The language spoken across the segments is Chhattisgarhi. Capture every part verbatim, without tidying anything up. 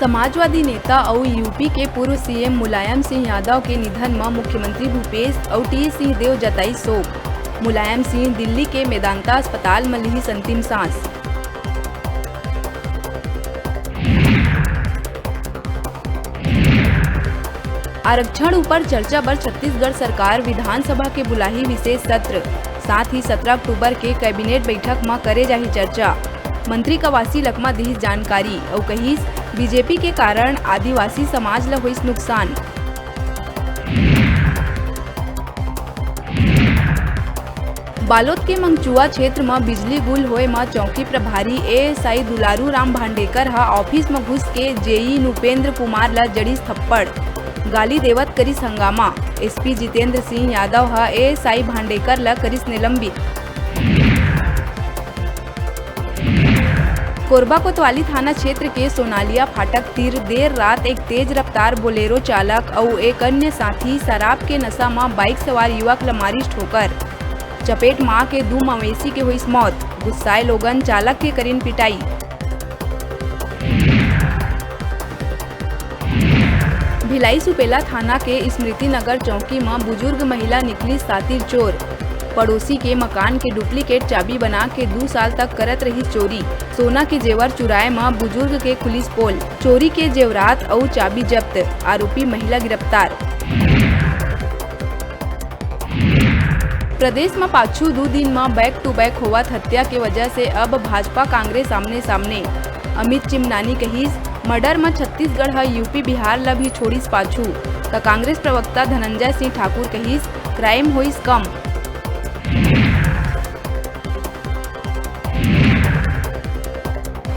समाजवादी नेता अउ यूपी के पूर्व सीएम मुलायम सिंह यादव के निधन म मुख्यमंत्री भूपेश अउ टी सिंहदेव जताइस शोक। मुलायम सिंह दिल्ली के मेदांता अस्पताल म लिहिस अंतिम सांस। आरक्षण ऊपर चर्चा बर छत्तीसगढ़ सरकार विधानसभा के बुलाही विशेष सत्र, साथ ही सत्रह अक्टूबर के कैबिनेट बैठक म करे जाही चर्चा। मंत्री कवासी लखमा दिहिस जानकारी अउ कहिस, बीजेपी के कारण आदिवासी समाज ल होइस नुकसान। बालोद के मंगचुआ क्षेत्र म बिजली गुल होए म चौकी प्रभारी एएसआई दुलारू राम भांडेकर ह ऑफिस म घुस के जेई नूपेंद्र कुमार ल जड़िस थप्पड़, गाली देवत करिस हंगामा। एसपी जितेंद्र सिंह यादव ह एएसआई भांडेकर ल करिस निलंबित। कोरबा कोतवाली थाना क्षेत्र के सोनालिया फाटक तीर देर रात एक तेज रफ्तार बोलेरो चालक अउ एक अन्य साथी शराब के नशा म बाइक सवार युवक ल मारिस ठोकर। चपेट म आके दू मवेशी के होइस मौत। गुस्साए लोगन चालक के करिन पिटाई। भिलाई सुपेला थाना के स्मृति नगर चौकी म बुजुर्ग महिला निकलिस सातिर चोर। पड़ोसी के मकान के डुप्लीकेट चाबी बना के दू साल तक करत रहिस चोरी। सोना के जेवर चुराए म बुजुर्ग के खुलिस पोल। चोरी के जेवरात अउ चाबी जब्त, आरोपी महिला गिरफ्तार। प्रदेश म पाछू दू दिन म back to back होवत हत्या के वजह से अब भाजपा कांग्रेस आमने-सामने। अमित चिमनानी कहिस, murder म छत्तीसगढ़ ह यूपी बिहार ल भी छोड़िस पाछू। त कांग्रेस प्रवक्ता धनंजय सिंह ठाकुर कहिस, crime होइस कम।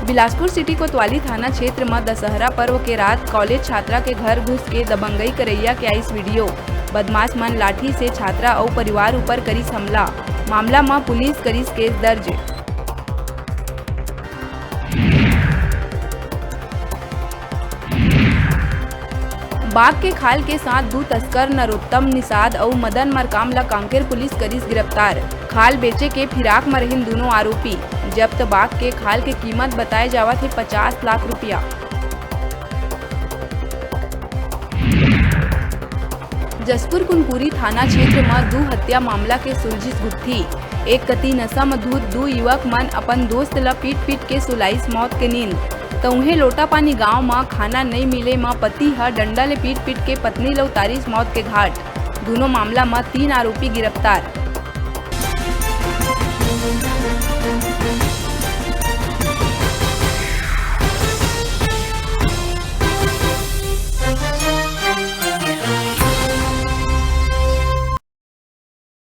बिलासपुर सिटी कोतवाली थाना क्षेत्र म दशहरा पर्व के रात कॉलेज छात्रा के घर घुस के दबंगई करइया के आइस वीडियो। बदमाश मन लाठी से छात्रा अउ परिवार ऊपर करिस हमला। मामला म पुलिस करिस केस दर्ज। बाघ के खाल के साथ दू तस्कर नरोत्तम निषाद अउ मदन मरकाम ल कांकेर पुलिस करिस गिरफ्तार। खाल बेचे के फिराक म रहिन दूनों आरोपी। जब्त बाघ के खाल के कीमत बताए जावत हे पचास लाख रुपया। जशपुर कुनकुरी थाना क्षेत्र म दू हत्या मामला के सुलझिस गुत्थी। एक कति नशा म धुत दू युवक मन अपन दोस्त ल पीट-पीट के सुलाइस मौत के नींद। त उहें लोटापानी गांव म खाना नइ मिले म पति ह डंडा ले पीट-पीट के पत्नी ल उतारिस मौत के घाट। दूनों मामला म तीन आरोपी गिरफ्तार।